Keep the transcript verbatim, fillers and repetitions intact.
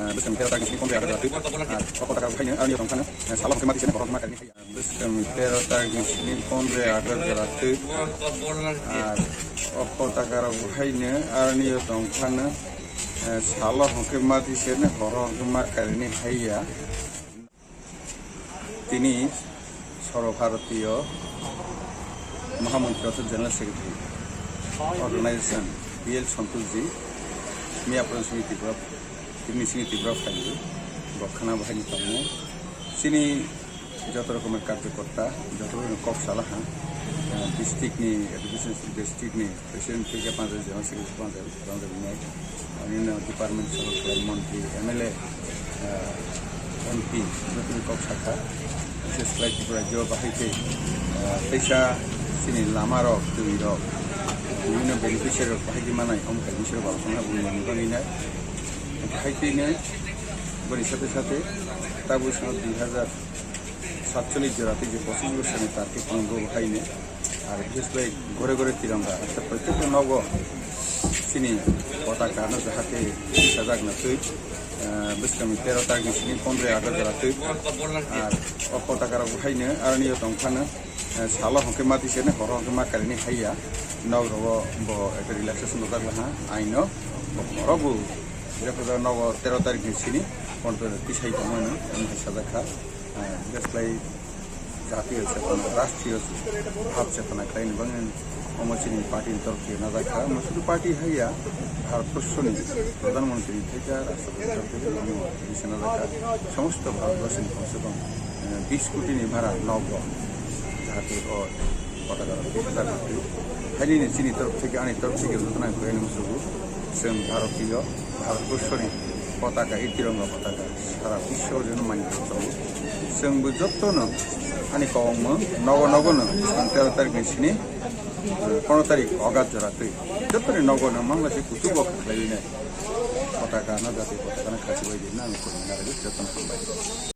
Bwskang tero tarikni sini pondro August jora twi. Ar o pota karo haino aroni tong phano salo hwnkhe mati sene horo hwnkhe ma karini haiya. Bwskang tero tarikni sini pondro August jora twi. Ar o pota karo haino aroni tong phano salo hwnkhe mati sene horo hwnkhe ma karini haiya. Tini Sarva Bharatiya Mahamontri ortho General Secretary Organization B L Santosh ji, Miya Province ni Tripura, tini sini Tripura phaio, bo khana bahai ni tongo. Chini joto rokomer karjokorta, joto rokomer kok salaha, district ni, education district ni President theke panjak, General Secretary panjak, panjak wngnai. Ani no department sohor khlai montri, M L A, ah, M P, jotoni kok sakha. Bises khlai Tripura jo bahai khe, ah, teisa chini lama rok, twi rok, bibhinno beneficiary rok bahai khe manai, omo kaisa bising rok bo songna bumung ni bagwi nai. Hai twi nai, boni sate sate, tabuk sano dui hazar satchollish jora tei je pochish bosor ni target tong bo hai nai. Ar bises khlai ghore ghore tiranga, prottek nogo chini potaka no jahate sajak na twi, ah, bwskang ni tero tarikni sini pondro August jora twi. Ar o potaka rok haino aroni yo tong phano, ah, salo hwnkhe mati sene horo hwnkhe ma karini haiya. Nog rogo bo ekta relaxation rwjak laha aino. Bo horo bo jekha nogo tero tarikni sini pondro tisai tongmani hai sajak kha. Ah, bises khlai jatiyo chetona, rashtriyo bhab chetona khlaini bagwi omo chini party ni torok thwi najak kha. Omo sudhu party haiya, Bharatborsho ni Pradhan Mantri theke Rashtrapati theke omo bisi najak kha. Somosto Bharatborsho ni komse kom, eh, bis koti ni bara nok rok jahate o potaka rok thwi sajak kha. Haini ni chini torok theke ani torok theke jotono ang koi ani musugo. Chwng Bharatiyo, Bharatborsho ni potaka, i tiranga potaka. Sara biswo jeno mani tongo. Chwng bo jotto no ani kobong mung nogo nogo no tero tarik ni sini, pondro tarik August jora twi. Jotto ni nogo no mangla se kuchugo khlaiwi nai. Potaka no jati potaka no khasi bai di na ang koi na jotto no hambai.